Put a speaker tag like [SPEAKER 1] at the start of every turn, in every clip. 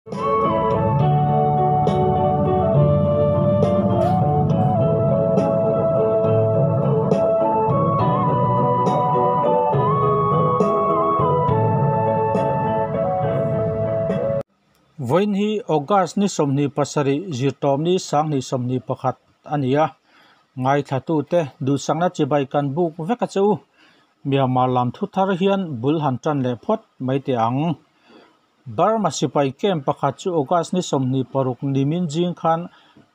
[SPEAKER 1] Vawiin hi August ni 27 zirtawmni 2021 a ni a, ngaithlatute duhsakna chibai kan buk vek a che u. Myanmar lam thu thar hian bul han tan leh phawt mai teh ang. Burma sipai camp pakhat chu August ni 26 nimin zing khan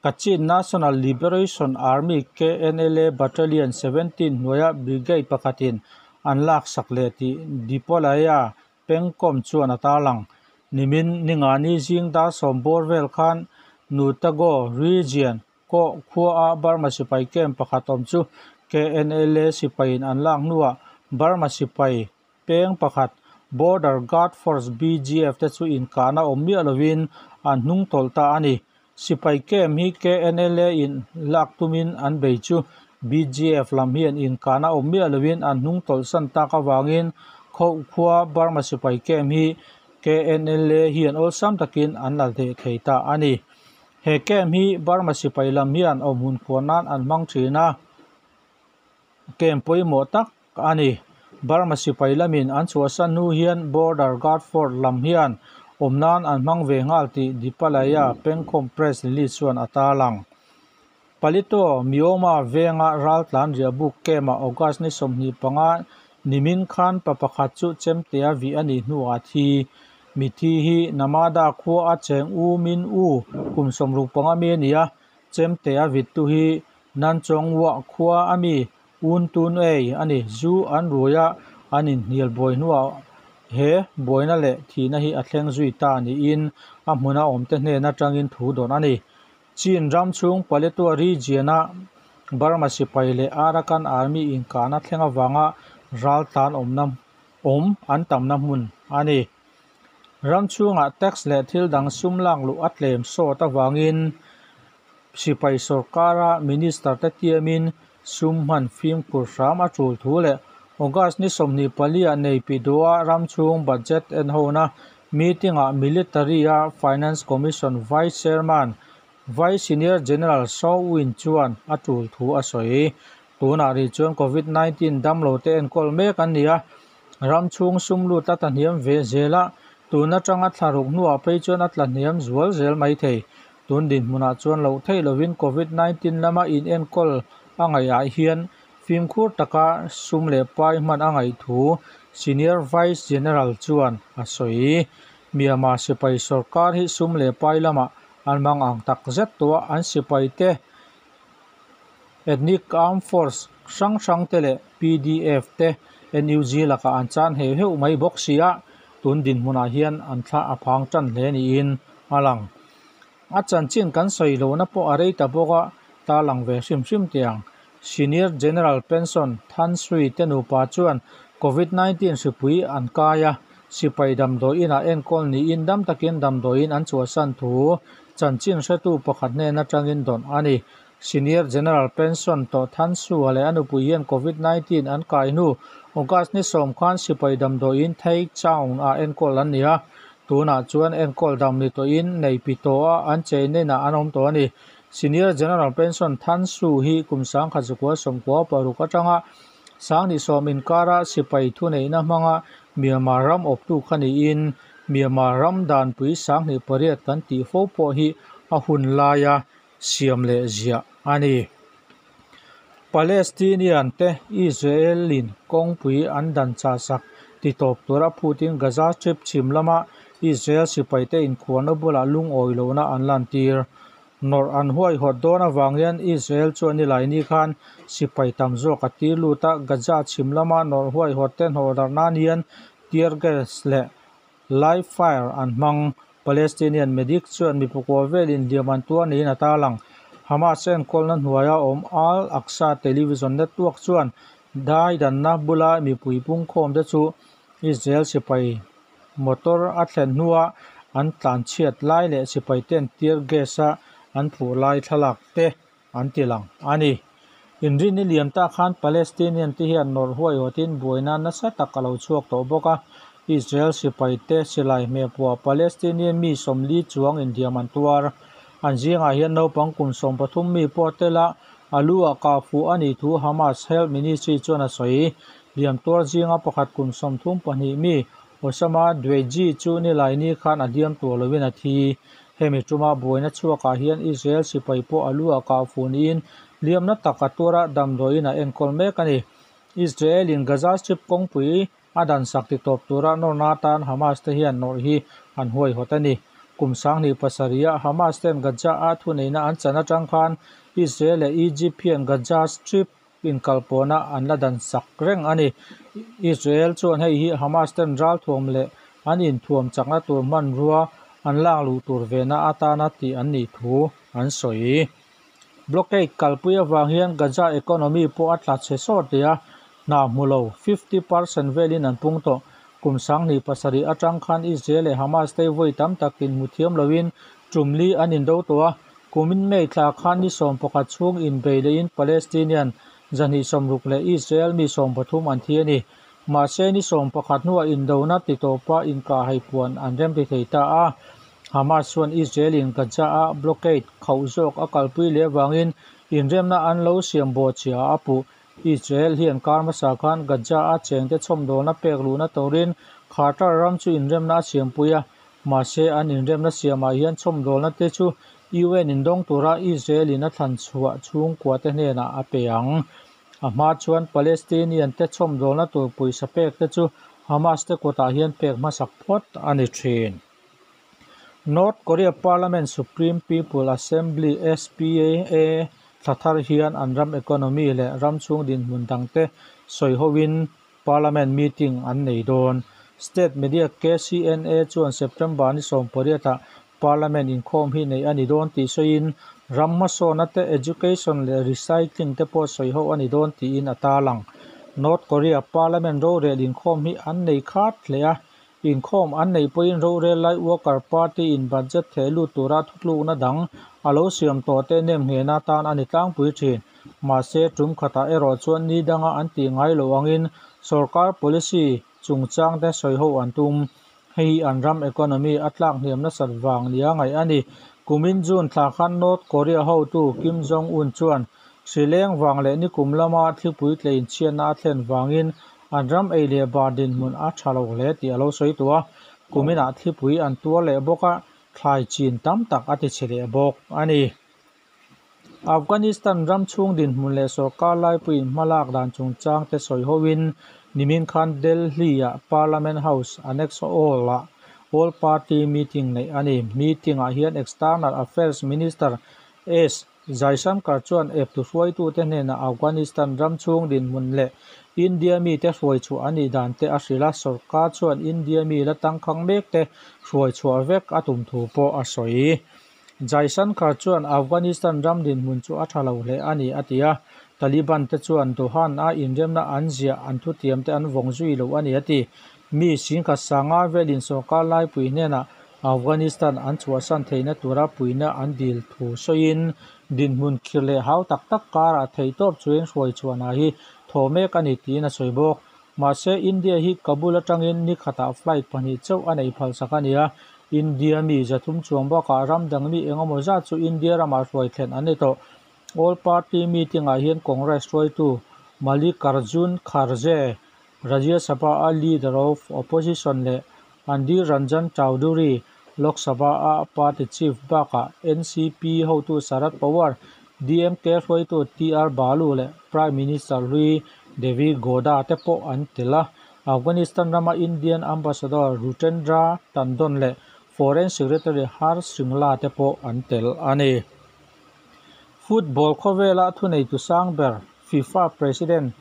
[SPEAKER 1] Kachin National Liberation Army KNLA Battalion 17 hnuaia brigade pakhatin an laksak leh tih Dipolaya Pengkawm chuan a tarlang. Nimin ningani zing dar sawm bawr vel khan Nutago region kawh khua a Burma sipai camp pakhat awm chu KNLA sipaiin an lak hnuah Burma sipai peng pakhat Border Guard Force BGF te chu inkahna awm miah lovin an hnung tawlh ta a ni. Sipai camp hi KNLA in lak tumin an bei chu BGF lam hian inkahna awm miah lovin an hnung tawlh san tak avangin kho khua Burma sipai camp hi KNLA hian awlsam takin an la leh thei ta a ni. He camp hi Burma sipai lam hian awm hun khuar nan an hmang thin a, camp pawimawh tak a ni. Burma sipai lamin an chhuahsan hnu hian Border Guard Force lam hian awm nan an hmang ve nghal tih Dipalaya Pengkhawm press release chuan a tarlang. Palito Myoma venga raltlan riahbuk camp ah August ni 25 nimin khan pa pakhat chu chemtea vi a nih hnuah thi. Mithi hi Namada khua a cheng u min u kum 65 mi a ni a, chemtea vittu hi Nanchawngwa khua ami un tun ei a ni. Zu an ruia an inhnial buai hnuah he buaina leh thihna hi a thleng zui ta niin a hmuna awmte hnen atangin thu dawn a ni. Chin ram chhung Paletwa region a Burma sipai leh Arakan Army inkahna thleng awanga raltlan awmna awm an tamna hmun a ni. Ram chhungah tax leh thil dang sum lak luh a tlem sawt awangin sipai sarkara minister te tiamin sum hman fimkhur hram a tul thu leh August ni 24 ah nei pidoa ram chhung budget en hona meeting ah military a Finance Commission Vice Chairman Vice Senior General Saw Win chuan a tul thu a sawi. Tunah ri chuan COVID-19 damlo te enkawl mek an ni a, ram chhung sum lut a tlahniam ve zela tun atanga thlaruk hnuah phei chuan a tlahniam zual zel mai thei. Tun dinhmunah chuan loh theih lovin COVID-19 lama in enkawl a ngaihah hian fimkhur taka sum leh pai hman a ngaih thu Senior Vice General chuan a sawi. Myanmar sipai sarkar hi sum leh pai lama an mang ang tak zet tawh an sipai te Ethnic Armed Force hrang hrang te leh PDF te NUG laka an chan heu heu mai bawk si a, tun dinhmunah hian an thla a phang tan hle niin a lang. A chanchin kan sawi lohna pawh a rei ta bawk a, tarlang ve hrim hrim teh ang. Senior General Pension Than Sui te nupa chuan COVID-19 hripui an kai a, sipai damdawiin ah enkawl niin dam takin damdawiin an chhuahsan thu chanchin hretu pakhat hnen atangin dawn a ni. Senior General Pension tawh Than Sua leh a nupui hian COVID-19 an kai hnu August ni 10 khan sipai damdawiin Thai Chaung ah enkawl an ni a, tunah chuan enkawl dam ni tawhin nei pi tawh a an chei nenah an awm tawh a ni. Senior General Pension Than Su hi kum 1996 atanga 2010 inkara sipai thu neihna hmanga Myanmar ram awptu kha niin Myanmar ram danpui 28 kan tih fo pawh hi a hun laia siam leh ziah a ni. Palestinian te Israelin kawngpui an dan chah sak ti tawp tura phutin Gaza Strip chhim lama Israel sipai te inkhuarna bulah lungawi lohna an lan tir. Nor an huai hawt dawn awang hian Israel chuan ni lai ni khan sipai tam zawk a tir lut a, Gaza chhim lama nor huai hawt te hnawh nan hian tear gas leh live fire an hmang. Palestinian medic chuan mi pakua velin hliam an tuar niin a tarlang. Hamas enkawlna hnuaia awm Al Aqsa Television Network chuan dai danna bula mipui pungkhawm te chu Israel sipai motor a thlen hnuah an tlan chhiat lai leh sipai ten tear gas a an phuh lai thlalak te an ti lang a ni. Inrin ni liam ta khan Palestinian te hian nor huai hawtin buaina nasa tak a lo chhuak tawh bawk a. Israel sipaite silai hmehpuah Palestinian mi 40 chuang inhliam an tuar. An zingah hian naupang kum 13 mi pawh tel a, a lu ah kah fuh a nih thu Hamas Health Ministry chuan a sawi. Hliam tuar zinga pakhat kum 32 mi Osama Dweiji chu Nilaini khan a hliam tur lovin a thi. Hemi tuma buaina chhuakah hian Israel sipai pawh a lu ah kah fuh niin hliamna tak a tuar a, damdawiin a enkawl mek a ni. Israel in Gaza Strip kawngpui a dan sak ti tawp tura nawrna atan Hamas te hian nawrh hi an huaihawt a ni. Kum 2007 ah Hamas ten Gaza a thuneihna an chan atang khan Israel leh Egypt hian Gaza Strip inkalpawhna an la dan sak reng a ni. Israel chuan hei hi Hamas ten ralthuam leh an inthuam chakna tur hmanrua an lak luh tur vehna atana tih an nih thu an sawi. Blockade kalpui avang hian Gaza economy pawh a tla chhe sawt hle a, hna hmu lo 50% velin an pung tawh. Kum 2007 atang khan Israel leh Hamas te vawi tam tak inhmu thiam lovin tum li an indo tawh a, kumin May thla khan ni 11 chhung inbei lehin Palestinian 260 leh Israel mi 13 an thi a ni. Mahse ni 11 hnuah indona ti tawpa inkahhai puan an remti thei ta a. Hamas chuan Israel in Gaza a blockade khauh zawk a kalpui leh avangin inremna an lo siam bawh chhia a puh. Israel hian kar hmasa khan Gaza a chengte chhawmdawlna pek luhna turin Qatar ram chu inremna a siampui a. Mahse an inremna siamah hian chhawmdawlna te chu UN indawng tura Israel in a thlan chhuah chhungkua te hnenah a pe ang. A hma chuan Palestinian te chhawmdawlna tur pawisa pek te chu Hamas te kutah hian pek hmasak phawt a ni thin. North Korea Parliament Supreme People Assembly SPA thla thar hian an ram economy leh ram chhung dinhmun dangte sawi hoin Parliament meeting an nei dawn. State media KCNA chuan September ni 18 ah Parliament inkhawm hi nei a ni dawn tih sawiin ram hmasawna te education leh recycling te pawh sawi ho a ni dawn tiin a tarlang. North Korea Parliament rorel inkhawm hi an nei khat hle a, inkhawm an nei pawhin rorel lai Worker Party in budget theh lut tura thutlukna dang a lo siam tawh te nem nghehna tan a ni tlangpui thin. Mahse tum khatah erawh chuan ni danga an tih ngai lo angin sorkar policy chungchang te sawi ho an tum. Hei an ram economy a tlak hniam nasat vang nia ngaih a ni. Kumin June thla khan North Korea hotu Kim Jong-un chuan hrileng vang leh nikum lama thlipui tlein chhiatna a thlen vangin an ram ei leh bar dinhmun a tha lo hle tih a lo sawi tawh a. Kuminah thlipui an tuar leh bawk a, thlai chin tam tak a ti chhe leh bawk a ni. Afghanistan ram chhung dinhmun leh sorkar laipuiin hmalak dan chungchang te sawi hoin nimin khan Delhi-ah Parliament House Annex Hall-ah All Party Meeting neih a ni. Meeting-ah hian External Affairs Minister S. Jaishankar chuan eptu hruaitute hnenah Afghanistan ram chhung dinhmun leh India mite hruai chhuah a nih dan te a hrilh a, sorkar chuan India mi la tangkhang mek te hruai chhuah vek a tum thu pawh a sawi. Jaishankar chuan Afghanistan ram dinhmun chu a tha lo hle a ni a ti a, Taliban te chuan Dohan a inremna an ziah an thutiam te an vawng zui lo a ni a ti. Mi 10,500 velin sorkar laipui hnenah Afghanistan an chhuahsan theihna tura puihna an dil thu sawiin dinhmun khir leh hau tak tak karah theihtawp chuin hruai chhuahna hi thaw mek a ni tiin a sawi bawk. Mahse India hi Kabul atangin ni khatah flight 2 chauh a nei phalsak a ni a, India mi 300 chuang bakah ram dang mi engemaw zat chu India ramah hruai thlen an ni tawh. All Party meeting-ah hian Congress hruaitu Mallikarjun Kharge, Rajya Sabha a Leader of Opposition leh Adhir Ranjan Chowdhury, Lok Sabha a Party Chief bakah NCP hotu Sharad Pawar, DMK hruaitu TR Balu leh Prime Minister hlui Deve Gowda te pawh an tel a. Afghanistan rama Indian Ambassador Rupendra Tandon leh Foreign Secretary Harsh Shringla te pawh an tel a ni. Football khawvela thuneitu sang ber FIFA President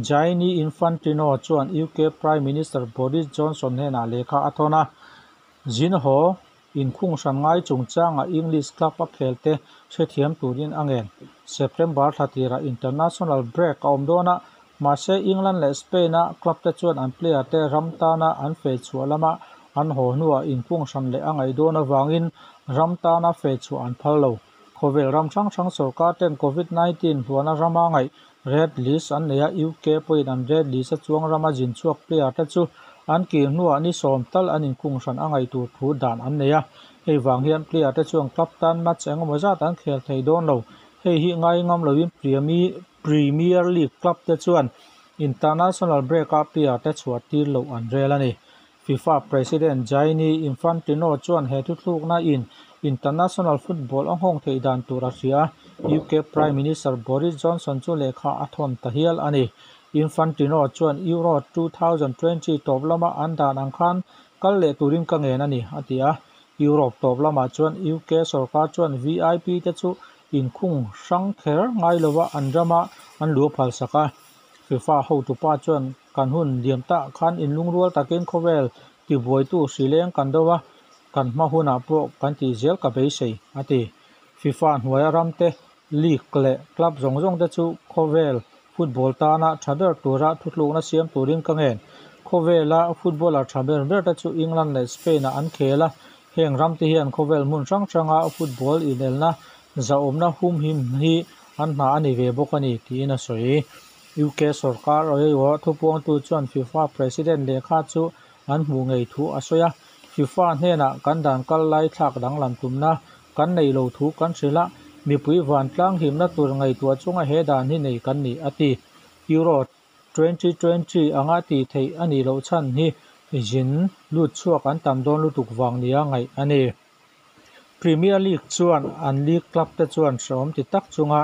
[SPEAKER 1] Gianni Infantino chuan UK Prime Minister Boris Johnson hnenah lehkha a thawn a, Zinho inkhung hran ngai chungchanga English club a khel te hrethiam turin a ngen. September thla tirah international break a awm dawn a, mahse England leh Spain a club te chuan an player te ram tana an fe chhuah lama an haw hnuah inkhung hran leh a ngaih dawn avangin ram tana fe chhuah an phal lo. Khawvel ram hrang hrang sorkar ten COVID-19 hluahna rama ngaih red list an nei a, UK pawhin an red list a chuang rama zin chhuak player te chu An kir hnuah ni 10 tal an inkhung hran a ngaih tur thu dan an nei a. Hei vang hian player te chuan club tan match engemaw zat an khel thei dawn lo. Hei hi ngai ngam loin Premier League club te chuan international break a player te chhuah tir loh an rel a ni. FIFA President Gianni Infantino chuan he thuthlukna in international football a nghawng theih dan tur a hria. UK Prime Minister Boris Johnson chu lehkha a thawn ta hial a ni. Infantino chuan Euro 2020 tawp lama an dan ang khan kal leh turin ka ngen a ni, a ti a. Europe tawp lamah chuan UK sorkar chuan VIP te chu inkhung hrang kher ngai lova an rama an luh phal sak a. FIFA hotupa chuan kan hun liam ta khan inlungrual takin khawvel tibuaitu hrileng kan do a, kan hma hunah pawh kan tih zel ka beisei, a ti. FIFA hnuaia ramte league leh club zawng zawng te chu khawvel football tana tha ber tura thuthlukna siam turin ka ngen. Khawvela footballer tha ber ber te chu England leh Spain ah an khel a. Heng ramte hian khawvel hmun hrang hranga football inelna zahawmna hum him hi an hna a ni ve bawk a ni, tiin a sawi. UK sorkar aiawh thupuangtu chuan FIFA President lehkha chu an hmuh ngei thu a sawi a. FIFA hnenah kan dan kal lai thlak danglam tumna kan nei lo thu kan hrilh a, mipui vantlang himna tur ngaihtuah chunga he dan hi nei kan ni, a ti. Euro 2020 anga tih theih a nih loh chhan hi zin lut chhuak an tam dawn lutuk vang nia ngaih a ni. Premier League chuan an league club te chuan hrehawm ti tak chunga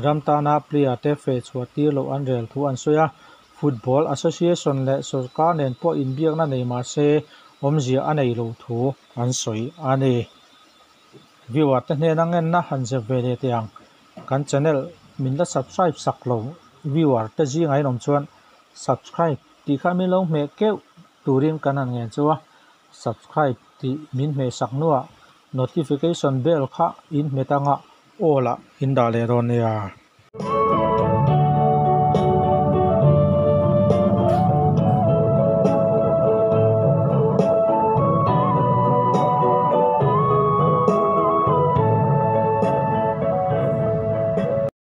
[SPEAKER 1] ram tana player te feh chhuah tir loh an rel thu an sawi a. Football Association leh sorkar nen pawh inbiakna nei mah se awmzia a nei lo thu an sawi a ni. Viewer te hnena ngenna han zep ve leh teh ang. Kan channel min la subscribe sak lo viewer te zinga in awm chuan subscribe tih kha min lo hmeh keuh turin kan han ngen chu a. Subscribe tih min hmeh sak hnuah notification bell kha in hmet anga all ah in dah leh dawn nia.